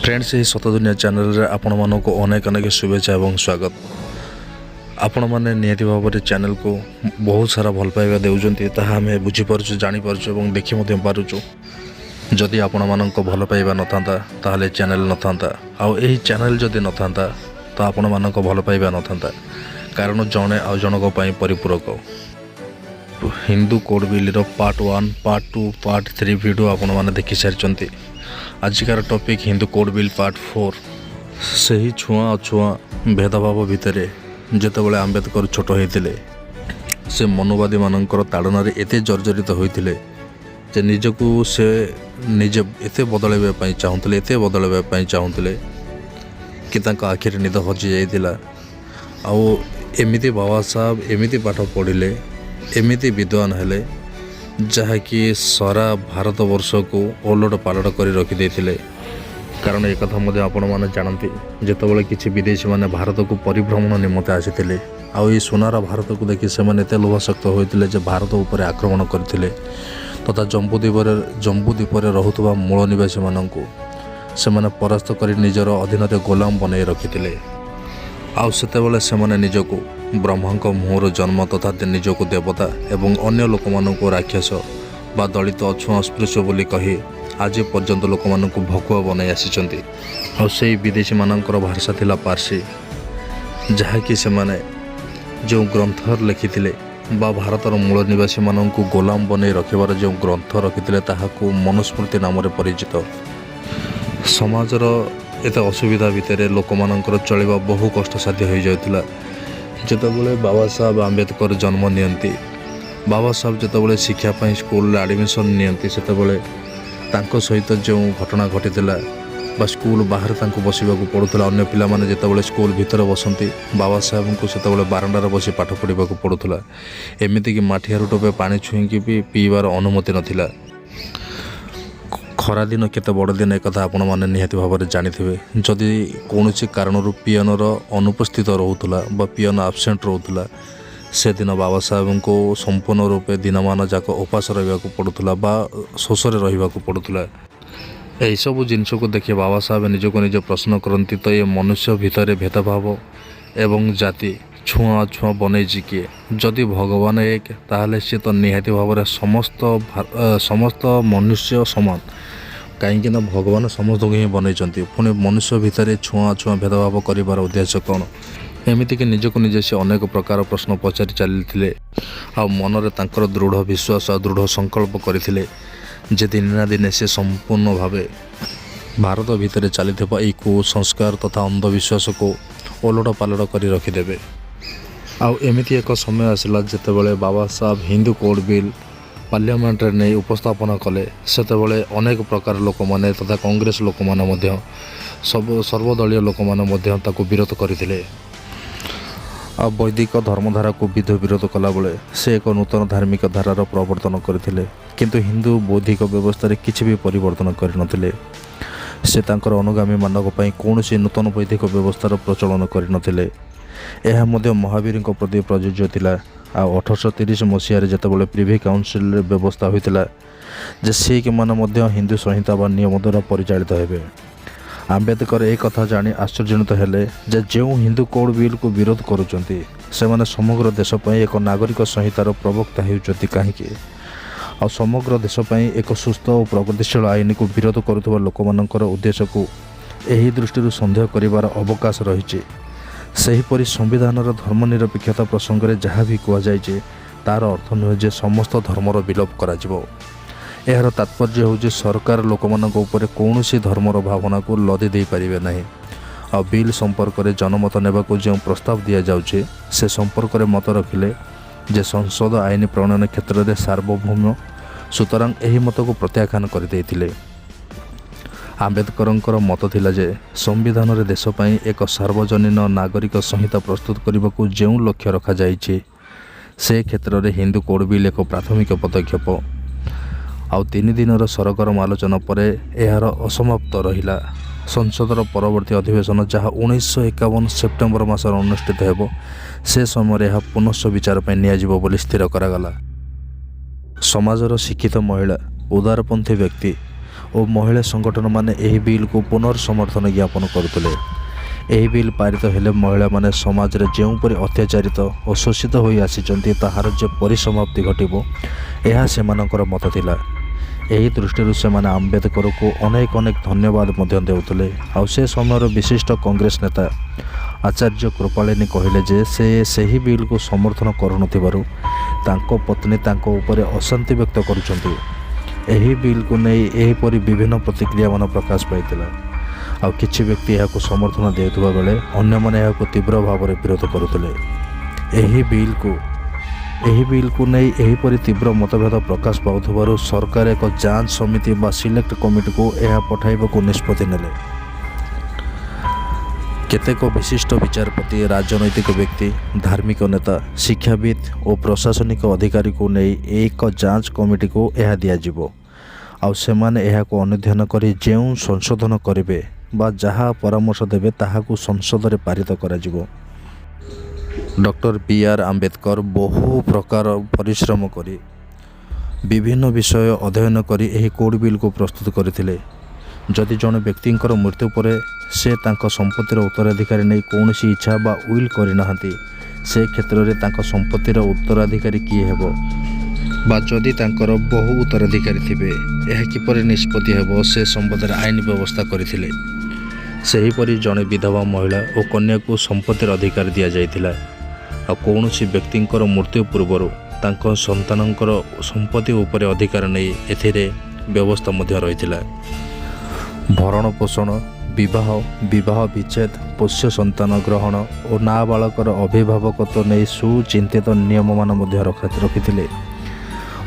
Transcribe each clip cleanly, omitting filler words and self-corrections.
Friends, ଏହି ସତ ଦୁନିଆ ଚ୍ୟାନେଲରେ ଆପଣମାନଙ୍କୁ ଅନେକ ଅନେକ ଶୁଭେଚ୍ଛା ଏବଂ ସ୍ୱାଗତ। ଆପଣମାନେ ନିହାତି ଭାବରେ ଚ୍ୟାନେଲକୁ ବହୁତ ସାରା ଭଲ ପାଇବା ଦେଉଛନ୍ତି, ତାହା ଆମେ ବୁଝିପାରୁଛୁ, ଜାଣିପାରୁଛୁ ଏବଂ ଦେଖି ମଧ୍ୟ ପାରୁଛୁ। ଯଦି ଆପଣମାନଙ୍କ ଭଲ ପାଇବା ନଥାନ୍ତା, ତାହେଲେ ଚ୍ୟାନେଲ ନଥାନ୍ତା। ଆଉ ଏହି ଚ୍ୟାନେଲ ଯଦି ନଥାନ୍ତା, ତ ଆପଣମାନଙ୍କ ଭଲ ପାଇବା ନଥାନ୍ତା। କାରଣ ଜଣେ ଆଉ ଜଣଙ୍କ ପାଇଁ ପରିପୂରକ। ହିନ୍ଦୁ କୋଡ଼ ବିଲ୍ର part 1, part 2, part 3 video ଆପଣମାନେ ଦେଖିସାରିଛନ୍ତି। ଆଜିକାର topic Hindu code bill part 4। ସେହି ଛୁଆଁ ଅଛୁଆଁ ଭେଦଭାବ ଭିତରେ ଯେତେବେଳେ ଆମ୍ବେଦକର ଛୋଟ ହୋଇଥିଲେ, ସେ ମନୁବାଦୀମାନଙ୍କର ତାଡ଼ନାରେ ଏତେ ଜର୍ଜରିତ ହୋଇଥିଲେ ଯେ ନିଜକୁ ସେ ନିଜେ ଏତେ ବଦଳାଇବା ପାଇଁ ଚାହୁଁଥିଲେ, ଏତେ ବଦଳାଇବା ପାଇଁ ଚାହୁଁଥିଲେ କି ତାଙ୍କ ଆଖିରେ ନିଦ ହଜି ଯାଇଥିଲା। ଆଉ ଏମିତି ବାବା ସାହେବ ଏମିତି ପାଠ ପଢ଼ିଲେ, ଏମିତି ବିଦ୍ୱାନ ହେଲେ, ଯାହାକି ସାରା ଭାରତବର୍ଷକୁ ଓଲଟ ପାଲଟ କରି ରଖିଦେଇଥିଲେ। କାରଣ ଏକଥା ମଧ୍ୟ ଆପଣମାନେ ଜାଣନ୍ତି, ଯେତେବେଳେ କିଛି ବିଦେଶୀମାନେ ଭାରତକୁ ପରିଭ୍ରମଣ ନିମନ୍ତେ ଆସିଥିଲେ ଆଉ ଏହି ସୁନାର ଭାରତକୁ ଦେଖି ସେମାନେ ଏତେ ଲୋଭାସକ୍ତ ହୋଇଥିଲେ ଯେ ଭାରତ ଉପରେ ଆକ୍ରମଣ କରିଥିଲେ ତଥା ଜମ୍ବୁଦ୍ୱୀପରେ ରହୁଥିବା ମୂଳ ନିବାସୀମାନଙ୍କୁ ସେମାନେ ପରାସ୍ତ କରି ନିଜର ଅଧୀନରେ ଗୋଲାମ ବନାଇ ରଖିଥିଲେ। ଆଉ ସେତେବେଳେ ସେମାନେ ନିଜକୁ ବ୍ରହ୍ମାଙ୍କ ମୁହଁରୁ ଜନ୍ମ ତଥା ନିଜକୁ ଦେବତା ଏବଂ ଅନ୍ୟ ଲୋକମାନଙ୍କୁ ରାକ୍ଷସ ବା ଦଳିତ, ଅଛୁଆଁ, ଅସ୍ପୃଶ୍ୟ ବୋଲି କହି ଆଜି ପର୍ଯ୍ୟନ୍ତ ଲୋକମାନଙ୍କୁ ଭକୁଆ ବନାଇ ଆସିଛନ୍ତି। ଆଉ ସେଇ ବିଦେଶୀମାନଙ୍କର ଭାଷା ଥିଲା ପାର୍ସୀ, ଯାହାକି ସେମାନେ ଯେଉଁ ଗ୍ରନ୍ଥ ଲେଖିଥିଲେ ବା ଭାରତର ମୂଳ ନିବାସୀମାନଙ୍କୁ ଗୋଲାମ ବନାଇ ରଖିବାର ଯେଉଁ ଗ୍ରନ୍ଥ ରଖିଥିଲେ, ତାହାକୁ ମନୁସ୍ମୃତି ନାମରେ ପରିଚିତ। ସମାଜର ଏତେ ଅସୁବିଧା ଭିତରେ ଲୋକମାନଙ୍କର ଚଳିବା ବହୁ କଷ୍ଟସାଧ୍ୟ ହୋଇଯାଉଥିଲା। ଯେତେବେଳେ ବାବା ସାହେବ ଆମ୍ବେଦକର ଜନ୍ମ ନିଅନ୍ତି, ବାବା ସାହେବ ଯେତେବେଳେ ଶିକ୍ଷା ପାଇଁ ସ୍କୁଲରେ ଆଡ଼ମିସନ୍ ନିଅନ୍ତି, ସେତେବେଳେ ତାଙ୍କ ସହିତ ଯେଉଁ ଘଟଣା ଘଟିଥିଲା ବା ସ୍କୁଲ ବାହାରେ ତାଙ୍କୁ ବସିବାକୁ ପଡ଼ୁଥିଲା। ଅନ୍ୟ ପିଲାମାନେ ଯେତେବେଳେ ସ୍କୁଲ ଭିତରେ ବସନ୍ତି, ବାବା ସାହେବଙ୍କୁ ସେତେବେଳେ ବାରଣ୍ଡାରେ ବସି ପାଠ ପଢ଼ିବାକୁ ପଡ଼ୁଥିଲା। ଏମିତିକି ମାଠିଆରୁ ଟୋପେ ପାଣି ଛୁଇଁକି ବି ପିଇବାର ଅନୁମତି ନଥିଲା। ଖରାଦିନ କେତେ ବଡ଼ ଦିନ, ଏକଥା ଆପଣମାନେ ନିହାତି ଭାବରେ ଜାଣିଥିବେ। ଯଦି କୌଣସି କାରଣରୁ ପିଅନର ଅନୁପସ୍ଥିତ ରହୁଥିଲା ବା ପିଅନ ଆବସେଣ୍ଟ ରହୁଥିଲା, ସେଦିନ ବାବା ସାହେବଙ୍କୁ ସମ୍ପୂର୍ଣ୍ଣ ରୂପେ ଦିନମାନ ଯାକ ଉପାସ ରହିବାକୁ ପଡ଼ୁଥିଲା ବା ଶୋଷରେ ରହିବାକୁ ପଡ଼ୁଥିଲା। ଏହିସବୁ ଜିନିଷକୁ ଦେଖି ବାବା ସାହେବ ନିଜକୁ ନିଜେ ପ୍ରଶ୍ନ କରନ୍ତି, ତ ଏ ମନୁଷ୍ୟ ଭିତରେ ଭେଦଭାବ ଏବଂ ଜାତି, ଛୁଆଁ ଅଛୁଆଁ ବନେଇଛି କିଏ? ଯଦି ଭଗବାନ ଏକ, ତାହେଲେ ସିଏ ତ ନିହାତି ଭାବରେ ସମସ୍ତ ମନୁଷ୍ୟ ସମାନ। କାହିଁକି ନା ଭଗବାନ ସମସ୍ତଙ୍କୁ ହିଁ ବନେଇଛନ୍ତି। ପୁଣି ମନୁଷ୍ୟ ଭିତରେ ଛୁଆଁ ଅଛୁଆଁ ଭେଦଭାବ କରିବାର ଉଦ୍ଦେଶ୍ୟ କ'ଣ? ଏମିତିକି ନିଜକୁ ନିଜେ ସେ ଅନେକ ପ୍ରକାର ପ୍ରଶ୍ନ ପଚାରି ଚାଲିଥିଲେ। ଆଉ ମନରେ ତାଙ୍କର ଦୃଢ଼ ବିଶ୍ୱାସ ଆଉ ଦୃଢ଼ ସଂକଳ୍ପ କରିଥିଲେ ଯେ ଦିନେ ନା ଦିନେ ସେ ସମ୍ପୂର୍ଣ୍ଣ ଭାବେ ଭାରତ ଭିତରେ ଚାଲିଥିବା ଏହି କୁସଂସ୍କାର ତଥା ଅନ୍ଧବିଶ୍ୱାସକୁ ଓଲଟ ପାଲଟ କରି ରଖିଦେବେ। ଆଉ ଏମିତି ଏକ ସମୟ ଆସିଲା, ଯେତେବେଳେ ବାବା ସାହେବ ହିନ୍ଦୁ କୋଡ଼ ବିଲ୍ ପାର୍ଲିଆମେଣ୍ଟରେ ନେଇ ଉପସ୍ଥାପନ କଲେ, ସେତେବେଳେ ଅନେକ ପ୍ରକାର ଲୋକମାନେ ତଥା କଂଗ୍ରେସ ଲୋକମାନେ ମଧ୍ୟ, ସବୁ ସର୍ବଦଳୀୟ ଲୋକମାନେ ମଧ୍ୟ ତାକୁ ବିରୋଧ କରିଥିଲେ। ଆଉ ବୈଦିକ ଧର୍ମଧାରାକୁ ବିଧି ବିରୋଧ କଲାବେଳେ ସେ ଏକ ନୂତନ ଧାର୍ମିକ ଧାରାର ପ୍ରବର୍ତ୍ତନ କରିଥିଲେ, କିନ୍ତୁ ହିନ୍ଦୁ ବୌଦ୍ଧିକ ବ୍ୟବସ୍ଥାରେ କିଛି ବି ପରିବର୍ତ୍ତନ କରିନଥିଲେ। ସେ ତାଙ୍କର ଅନୁଗାମୀମାନଙ୍କ ପାଇଁ କୌଣସି ନୂତନ ବୈଦିକ ବ୍ୟବସ୍ଥାର ପ୍ରଚଳନ କରିନଥିଲେ। ଏହା ମଧ୍ୟ ମହାବୀରଙ୍କ ପ୍ରତି ପ୍ରଯୁଜ୍ୟ ଥିଲା। ଆଉ 1830 ମସିହାରେ ଯେତେବେଳେ ପ୍ରିଭି କାଉନସିଲରେ ବ୍ୟବସ୍ଥା ହୋଇଥିଲା ଯେ ଶିଖମାନେ ମଧ୍ୟ ହିନ୍ଦୁ ସଂହିତା ବା ନିୟମ ଦ୍ୱାରା ପରିଚାଳିତ ହେବେ, ଆମ୍ବେଦକର ଏ କଥା ଜାଣି ଆଶ୍ଚର୍ଯ୍ୟାନ୍ୱିତ ହେଲେ ଯେ ଯେଉଁ ହିନ୍ଦୁ କୋଡ଼ ବିଲ୍କୁ ବିରୋଧ କରୁଛନ୍ତି, ସେମାନେ ସମଗ୍ର ଦେଶ ପାଇଁ ଏକ ନାଗରିକ ସଂହିତାର ପ୍ରବକ୍ତା ହେଉଛନ୍ତି କାହିଁକି? ଆଉ ସମଗ୍ର ଦେଶ ପାଇଁ ଏକ ସୁସ୍ଥ ଓ ପ୍ରଗତିଶୀଳ ଆଇନକୁ ବିରୋଧ କରୁଥିବା ଲୋକମାନଙ୍କର ଉଦ୍ଦେଶ୍ୟକୁ ଏହି ଦୃଷ୍ଟିରୁ ସନ୍ଦେହ କରିବାର ଅବକାଶ ରହିଛି। ସେହିପରି ସମ୍ବିଧାନର ଧର୍ମନିରପେକ୍ଷତା ପ୍ରସଙ୍ଗରେ ଯାହା ବି କୁହାଯାଇଛି, ତା'ର ଅର୍ଥ ନୁହେଁ ଯେ ସମସ୍ତ ଧର୍ମର ବିଲୋପ କରାଯିବ। ଏହାର ତାତ୍ପର୍ଯ୍ୟ ହେଉଛି, ସରକାର ଲୋକମାନଙ୍କ ଉପରେ କୌଣସି ଧର୍ମର ଭାବନାକୁ ଲଦି ଦେଇପାରିବେ ନାହିଁ। ଆଉ ବିଲ୍ ସମ୍ପର୍କରେ ଜନମତ ନେବାକୁ ଯେଉଁ ପ୍ରସ୍ତାବ ଦିଆଯାଉଛି, ସେ ସମ୍ପର୍କରେ ମତ ରଖିଲେ ଯେ ସଂସଦ ଆଇନ ପ୍ରଣୟନ କ୍ଷେତ୍ରରେ ସାର୍ବଭୌମ, ସୁତରାଂ ଏହି ମତକୁ ପ୍ରତ୍ୟାଖ୍ୟାନ କରିଦେଇଥିଲେ। ଆମ୍ବେଦକରଙ୍କର ମତ ଥିଲା ଯେ ସମ୍ବିଧାନରେ ଦେଶ ପାଇଁ ଏକ ସାର୍ବଜନୀନ ନାଗରିକ ସଂହିତା ପ୍ରସ୍ତୁତ କରିବାକୁ ଯେଉଁ ଲକ୍ଷ୍ୟ ରଖାଯାଇଛି, ସେ କ୍ଷେତ୍ରରେ ହିନ୍ଦୁ କୋଡ଼ ବିଲ୍ ଏକ ପ୍ରାଥମିକ ପଦକ୍ଷେପ। ଆଉ 3 ଦିନର ସରଗରମ ଆଲୋଚନା ପରେ ଏହାର ଅସମାପ୍ତ ରହିଲା। ସଂସଦର ପରବର୍ତ୍ତୀ ଅଧିବେଶନ, ଯାହା 1951 ସେପ୍ଟେମ୍ବର ମାସରେ ଅନୁଷ୍ଠିତ ହେବ, ସେ ସମୟରେ ଏହା ପୁନଶ୍ଚ ବିଚାର ପାଇଁ ନିଆଯିବ ବୋଲି ସ୍ଥିର କରାଗଲା। ସମାଜର ଶିକ୍ଷିତ ମହିଳା, ଉଦାରପନ୍ଥୀ ବ୍ୟକ୍ତି ଓ ମହିଳା ସଂଗଠନମାନେ ଏହି ବିଲ୍କୁ ପୁନଃସମର୍ଥନ ଜ୍ଞାପନ କରୁଥିଲେ। ଏହି ବିଲ୍ ପାରିତ ହେଲେ ମହିଳାମାନେ ସମାଜରେ ଯେଉଁପରି ଅତ୍ୟାଚାରିତ ଓ ଶୋଷିତ ହୋଇ ଆସିଛନ୍ତି, ତାହାର ଯେ ପରିସମାପ୍ତି ଘଟିବ, ଏହା ସେମାନଙ୍କର ମତ ଥିଲା। ଏହି ଦୃଷ୍ଟିରୁ ସେମାନେ ଆମ୍ବେଦକରଙ୍କୁ ଅନେକ ଅନେକ ଧନ୍ୟବାଦ ମଧ୍ୟ ଦେଉଥିଲେ। ଆଉ ସେ ସମୟର ବିଶିଷ୍ଟ କଂଗ୍ରେସ ନେତା ଆଚାର୍ଯ୍ୟ କୃପାଳିନୀ କହିଲେ ଯେ ସେ ସେହି ବିଲ୍କୁ ସମର୍ଥନ କରୁନଥିବାରୁ ତାଙ୍କ ପତ୍ନୀ ତାଙ୍କ ଉପରେ ଅଶାନ୍ତି ବ୍ୟକ୍ତ କରୁଛନ୍ତି। ଏହି ବିଲ୍କୁ ନେଇ ଏହିପରି ବିଭିନ୍ନ ପ୍ରତିକ୍ରିୟାମାନ ପ୍ରକାଶ ପାଇଥିଲା। ଆଉ କିଛି ବ୍ୟକ୍ତି ଏହାକୁ ସମର୍ଥନ ଦେଉଥିବା ବେଳେ ଅନ୍ୟମାନେ ଏହାକୁ ତୀବ୍ର ଭାବରେ ବିରୋଧ କରୁଥିଲେ। ଏହି ବିଲ୍କୁ ନେଇ ଏହିପରି ତୀବ୍ର ମତଭେଦ ପ୍ରକାଶ ପାଉଥିବାରୁ ସରକାର ଏକ ଯାଞ୍ଚ ସମିତି ବା ସିଲେକ୍ଟ କମିଟିକୁ ଏହା ପଠାଇବାକୁ ନିଷ୍ପତ୍ତି ନେଲେ। କେତେକ ବିଶିଷ୍ଟ ବିଚାରପତି, ରାଜନୈତିକ ବ୍ୟକ୍ତି, ଧାର୍ମିକ ନେତା, ଶିକ୍ଷାବିତ୍ ଓ ପ୍ରଶାସନିକ ଅଧିକାରୀଙ୍କୁ ନେଇ ଏକ ଯାଞ୍ଚ କମିଟିକୁ ଏହା ଦିଆଯିବ। ଆଉ ସେମାନେ ଏହାକୁ ଅନୁଧ୍ୟାନ କରି ଯେଉଁ ସଂଶୋଧନ କରିବେ ବା ଯାହା ପରାମର୍ଶ ଦେବେ, ତାହାକୁ ସଂସଦରେ ପାରିତ କରାଯିବ। ଡକ୍ଟର ବି ଆର୍ ଆମ୍ବେଦକର ବହୁ ପ୍ରକାର ପରିଶ୍ରମ କରି, ବିଭିନ୍ନ ବିଷୟ ଅଧ୍ୟୟନ କରି ଏହି କୋଡ଼୍ ବିଲ୍କୁ ପ୍ରସ୍ତୁତ କରିଥିଲେ। ଯଦି ଜଣେ ବ୍ୟକ୍ତିଙ୍କର ମୃତ୍ୟୁ ପରେ ସେ ତାଙ୍କ ସମ୍ପତ୍ତିର ଉତ୍ତରାଧିକାରୀ ନେଇ କୌଣସି ଇଚ୍ଛା ବା will କରିନାହାନ୍ତି, ସେ କ୍ଷେତ୍ରରେ ତାଙ୍କ ସମ୍ପତ୍ତିର ଉତ୍ତରାଧିକାରୀ କିଏ ହେବ ବା ଯଦି ତାଙ୍କର ବହୁ ଉତ୍ତରାଧିକାରୀ ଥିବେ, ଏହା କିପରି ନିଷ୍ପତ୍ତି ହେବ, ସେ ସମ୍ବନ୍ଧରେ ଆଇନ ବ୍ୟବସ୍ଥା କରିଥିଲେ। ସେହିପରି ଜଣେ ବିଧବା ମହିଳା ଓ କନ୍ୟାକୁ ସମ୍ପତ୍ତିର ଅଧିକାର ଦିଆଯାଇଥିଲା। ଆଉ କୌଣସି ବ୍ୟକ୍ତିଙ୍କର ମୃତ୍ୟୁ ପୂର୍ବରୁ ତାଙ୍କ ସନ୍ତାନଙ୍କର ସମ୍ପତ୍ତି ଉପରେ ଅଧିକାର ନେଇ ଏଥିରେ ବ୍ୟବସ୍ଥା ମଧ୍ୟ ରହିଥିଲା। ଭରଣ ପୋଷଣ, ବିବାହ, ବିବାହ ବିଚ୍ଛେଦ, ପୋଷ୍ୟ ସନ୍ତାନ ଗ୍ରହଣ ଓ ନାବାଳକର ଅଭିଭାବକତ୍ୱ ନେଇ ସୁଚିନ୍ତିତ ନିୟମମାନ ମଧ୍ୟ ରଖିଥିଲେ।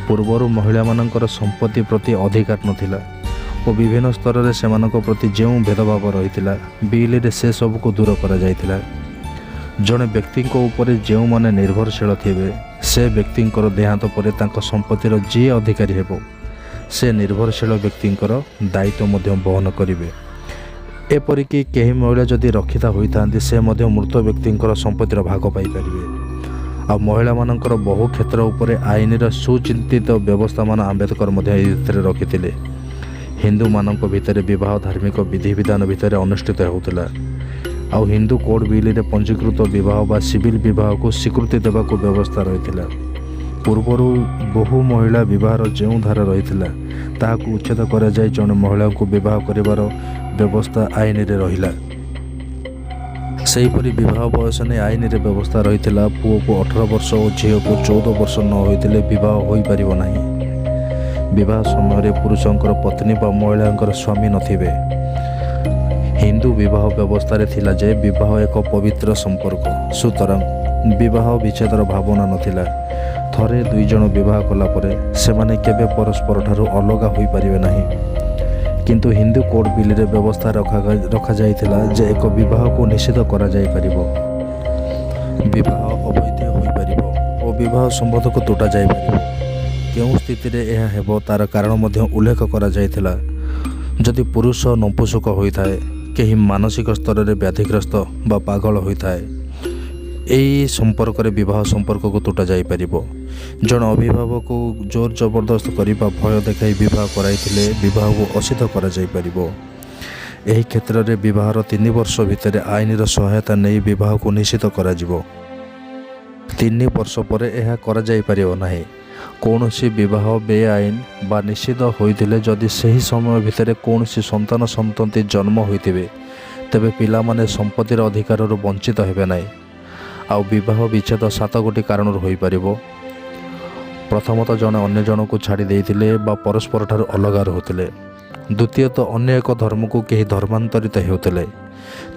ପୂର୍ବରୁ ମହିଳାମାନଙ୍କର ସମ୍ପତ୍ତି ପ୍ରତି ଅଧିକାର ନଥିଲା ଓ ବିଭିନ୍ନ ସ୍ତରରେ ସେମାନଙ୍କ ପ୍ରତି ଯେଉଁ ଭେଦଭାବ ରହିଥିଲା, ବିଲ୍ରେ ସେସବୁକୁ ଦୂର କରାଯାଇଥିଲା। ଜଣେ ବ୍ୟକ୍ତିଙ୍କ ଉପରେ ଯେଉଁମାନେ ନିର୍ଭରଶୀଳ ଥିବେ, ସେ ବ୍ୟକ୍ତିଙ୍କର ଦେହାନ୍ତ ପରେ ତାଙ୍କ ସମ୍ପତ୍ତିର ଯିଏ ଅଧିକାରୀ ହେବ, ସେ ନିର୍ଭରଶୀଳ ବ୍ୟକ୍ତିଙ୍କର ଦାୟିତ୍ୱ ମଧ୍ୟ ବହନ କରିବେ। ଏପରିକି କେହି ମହିଳା ଯଦି ରକ୍ଷିତା ହୋଇଥାନ୍ତି, ସେ ମଧ୍ୟ ମୃତ ବ୍ୟକ୍ତିଙ୍କର ସମ୍ପତ୍ତିର ଭାଗ ପାଇପାରିବେ। ଆଉ ମହିଳାମାନଙ୍କର ବହୁ କ୍ଷେତ୍ର ଉପରେ ଆଇନର ସୁଚିନ୍ତିତ ବ୍ୟବସ୍ଥାମାନ ଆମ୍ବେଦକର ମଧ୍ୟ ଏଥିରେ ରଖିଥିଲେ। ହିନ୍ଦୁମାନଙ୍କ ଭିତରେ ବିବାହ ଧାର୍ମିକ ବିଧିବିଧାନ ଭିତରେ ଅନୁଷ୍ଠିତ ହେଉଥିଲା। ଆଉ ହିନ୍ଦୁ କୋଡ଼୍ ବିଲ୍ରେ ପଞ୍ଜୀକୃତ ବିବାହ ବା ସିଭିଲ୍ ବିବାହକୁ ସ୍ୱୀକୃତି ଦେବାକୁ ବ୍ୟବସ୍ଥା ରହିଥିଲା। ପୂର୍ବରୁ ବହୁ ମହିଳା ବିବାହର ଯେଉଁ ଧାରା ରହିଥିଲା, ତାହାକୁ ଉଚ୍ଛେଦ କରାଯାଇ ଜଣେ ମହିଳାଙ୍କୁ ବିବାହ କରିବାର ବ୍ୟବସ୍ଥା ଆଇନରେ ରହିଲା। ସେହିପରି ବିବାହ ବୟସ ନେଇ ଆଇନରେ ବ୍ୟବସ୍ଥା ରହିଥିଲା। ପୁଅକୁ 18 ବର୍ଷ ଓ ଝିଅକୁ 14 ବର୍ଷ ନ ହୋଇଥିଲେ ବିବାହ ହୋଇପାରିବ ନାହିଁ। ବିବାହ ସମୟରେ ପୁରୁଷଙ୍କର ପତ୍ନୀ ବା ମହିଳାଙ୍କର ସ୍ୱାମୀ ନଥିବେ। ହିନ୍ଦୁ ବିବାହ ବ୍ୟବସ୍ଥାରେ ଥିଲା ଯେ ବିବାହ ଏକ ପବିତ୍ର ସମ୍ପର୍କ, ସୁତରାଂ ବିବାହ ବିଚ୍ଛେଦର ଭାବନା ନଥିଲା। ଥରେ ଦୁଇ ଜଣ ବିବାହ କଲା ପରେ ସେମାନେ କେବେ ପରସ୍ପରଠାରୁ ଅଲଗା ହୋଇପାରିବେ ନାହିଁ। କିନ୍ତୁ ହିନ୍ଦୁ କୋଡ଼୍ ବିଲ୍ରେ ବ୍ୟବସ୍ଥା ରଖାଯାଇଥିଲା ଯେ ଏକ ବିବାହକୁ ନିଷିଦ୍ଧ କରାଯାଇପାରିବ, ବିବାହ ଅବୈଧ ହୋଇପାରିବ ଓ ବିବାହ ସମ୍ବନ୍ଧକୁ ତୁଟା ଯାଇପାରିବ। କେଉଁ ସ୍ଥିତିରେ ଏହା ହେବ, ତା'ର କାରଣ ମଧ୍ୟ ଉଲ୍ଲେଖ କରାଯାଇଥିଲା। ଯଦି ପୁରୁଷ ନପୁଂସକ ହୋଇଥାଏ, କେହି ମାନସିକ ସ୍ତରରେ ବ୍ୟାଧିଗ୍ରସ୍ତ ବା ପାଗଳ ହୋଇଥାଏ, ଏହି ସମ୍ପର୍କରେ ବିବାହ ସମ୍ପର୍କକୁ ତୁଟା ଯାଇପାରିବ। ଜଣେ ଅଭିଭାବକକୁ ଜୋର ଜବରଦସ୍ତ କରି ବା ଭୟ ଦେଖାଇ ବିବାହ କରାଇଥିଲେ ବିବାହକୁ ଅସିଦ୍ଧ କରାଯାଇପାରିବ। ଏହି କ୍ଷେତ୍ରରେ ବିବାହର 3 ବର୍ଷ ଭିତରେ ଆଇନର ସହାୟତା ନେଇ ବିବାହକୁ ନିଷିଦ୍ଧ କରାଯିବ। 3 ବର୍ଷ ପରେ ଏହା କରାଯାଇପାରିବ ନାହିଁ। କୌଣସି ବିବାହ ବେଆଇନ ବା ନିଷିଦ୍ଧ ହୋଇଥିଲେ ଯଦି ସେହି ସମୟ ଭିତରେ କୌଣସି ସନ୍ତାନ ସନ୍ତତି ଜନ୍ମ ହୋଇଥିବେ, ତେବେ ପିଲାମାନେ ସମ୍ପତ୍ତିର ଅଧିକାରରୁ ବଞ୍ଚିତ ହେବେ ନାହିଁ। ଆଉ ବିବାହ ବିଚ୍ଛେଦ ସାତ ଗୋଟି କାରଣରୁ ହୋଇପାରିବ। ପ୍ରଥମତଃ, ଜଣେ ଅନ୍ୟ ଜଣକୁ ଛାଡ଼ି ଦେଇଥିଲେ ବା ପରସ୍ପରଠାରୁ ଅଲଗା ରହୁଥିଲେ। ଦ୍ୱିତୀୟତଃ, ଅନ୍ୟ ଏକ ଧର୍ମକୁ କେହି ଧର୍ମାନ୍ତରିତ ହେଉଥିଲେ।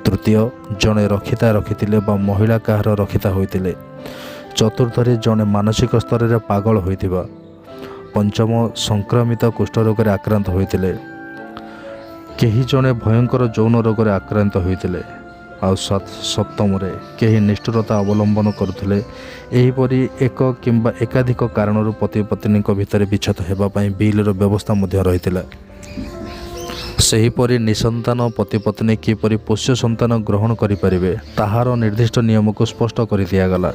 ତୃତୀୟ, ଜଣେ ରକ୍ଷିତା ରଖିଥିଲେ ବା ମହିଳା କାହାର ରକ୍ଷିତା ହୋଇଥିଲେ। ଚତୁର୍ଥରେ, ଜଣେ ମାନସିକ ସ୍ତରରେ ପାଗଳ ହୋଇଥିବା। ପଞ୍ଚମ, ସଂକ୍ରମିତ କୁଷ୍ଠରୋଗରେ ଆକ୍ରାନ୍ତ ହୋଇଥିଲେ। କେହି ଜଣେ ଭୟଙ୍କର ଯୌନ ରୋଗରେ ଆକ୍ରାନ୍ତ ହୋଇଥିଲେ। ଆଉ ସପ୍ତମରେ, କେହି ନିଷ୍ଠୁରତା ଅବଲମ୍ବନ କରୁଥିଲେ। ଏହିପରି ଏକ କିମ୍ବା ଏକାଧିକ କାରଣରୁ ପତି ପତ୍ନୀଙ୍କ ଭିତରେ ବିଚ୍ଛେଦ ହେବା ପାଇଁ ବିଲ୍ର ବ୍ୟବସ୍ଥା ମଧ୍ୟ ରହିଥିଲା। ସେହିପରି ନିସନ୍ତାନ ପତି ପତ୍ନୀ କିପରି ପୋଷ୍ୟ ସନ୍ତାନ ଗ୍ରହଣ କରିପାରିବେ, ତାହାର ନିର୍ଦ୍ଦିଷ୍ଟ ନିୟମକୁ ସ୍ପଷ୍ଟ କରି ଦିଆଗଲା।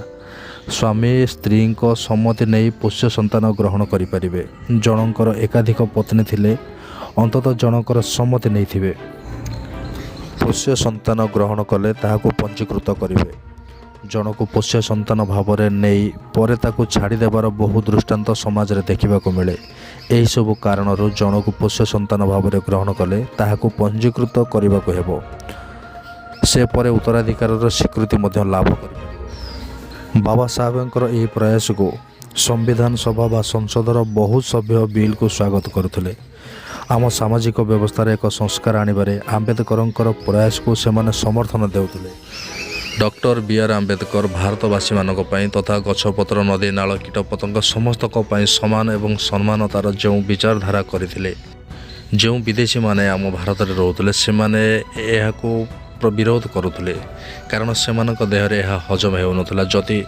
ସ୍ୱାମୀ ସ୍ତ୍ରୀଙ୍କ ସମ୍ମତି ନେଇ ପୋଷ୍ୟ ସନ୍ତାନ ଗ୍ରହଣ କରିପାରିବେ। ଜଣଙ୍କର ଏକାଧିକ ପତ୍ନୀ ଥିଲେ ଅନ୍ତତଃ ଜଣଙ୍କର ସମ୍ମତି ନେଇଥିବେ। ପୋଷ୍ୟ ସନ୍ତାନ ଗ୍ରହଣ କଲେ ତାହାକୁ ପଞ୍ଜୀକୃତ କରିବେ। ଜଣକୁ ପୋଷ୍ୟ ସନ୍ତାନ ଭାବରେ ନେଇ ପରେ ତାକୁ ଛାଡ଼ିଦେବାର ବହୁ ଦୃଷ୍ଟାନ୍ତ ସମାଜରେ ଦେଖିବାକୁ ମିଳେ। ଏହିସବୁ କାରଣରୁ ଜଣକୁ ପୋଷ୍ୟ ସନ୍ତାନ ଭାବରେ ଗ୍ରହଣ କଲେ ତାହାକୁ ପଞ୍ଜୀକୃତ କରିବାକୁ ହେବ। ସେ ପରେ ଉତ୍ତରାଧିକାରର ସ୍ୱୀକୃତି ମଧ୍ୟ ଲାଭ କରିପାରିବ। ବାବା ସାହେବଙ୍କର ଏହି ପ୍ରୟାସକୁ ସମ୍ବିଧାନ ସଭା ବା ସଂସଦର ବହୁ ସଭ୍ୟ ବିଲ୍କୁ ସ୍ୱାଗତ କରୁଥିଲେ। ଆମ ସାମାଜିକ ବ୍ୟବସ୍ଥାରେ ଏକ ସଂସ୍କାର ଆଣିବାରେ ଆମ୍ବେଦକରଙ୍କର ପ୍ରୟାସକୁ ସେମାନେ ସମର୍ଥନ ଦେଉଥିଲେ। ଡକ୍ଟର ବି ଆର୍ ଆମ୍ବେଦକର ଭାରତବାସୀମାନଙ୍କ ପାଇଁ ତଥା ଗଛପତ୍ର, ନଦୀ, ନାଳ, କୀଟପତଙ୍ଗ ସମସ୍ତଙ୍କ ପାଇଁ ସମାନ ଏବଂ ସମାନତାର ଯେଉଁ ବିଚାରଧାରା କରିଥିଲେ, ଯେଉଁ ବିଦେଶୀମାନେ ଆମ ଭାରତରେ ରହୁଥିଲେ, ସେମାନେ ଏହାକୁ ବିରୋଧ କରୁଥିଲେ, କାରଣ ସେମାନଙ୍କ ଦେହରେ ଏହା ହଜମ ହେଉନଥିଲା। ଯଦି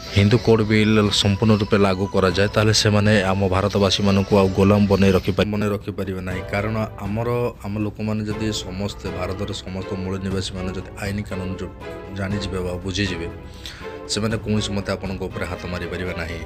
ହିନ୍ଦୁ କୋଡ଼୍ ବିଲ୍ ସମ୍ପୂର୍ଣ୍ଣ ରୂପେ ଲାଗୁ କରାଯାଏ, ତାହେଲେ ସେମାନେ ଆମ ଭାରତବାସୀମାନଙ୍କୁ ଆଉ ଗୋଲାମ ବନେଇ ରଖିପାରିବେ ନାହିଁ। କାରଣ ଆମ ଲୋକମାନେ ଯଦି ସମସ୍ତେ, ଭାରତର ସମସ୍ତ ମୂଳ ନିବାସୀମାନେ ଯଦି ଆଇନ କାନୁନ ଜାଣିଯିବେ ବା ବୁଝିଯିବେ, ସେମାନେ କୌଣସି ମତେ ଆପଣଙ୍କ ଉପରେ ହାତ ମାରିପାରିବେ ନାହିଁ।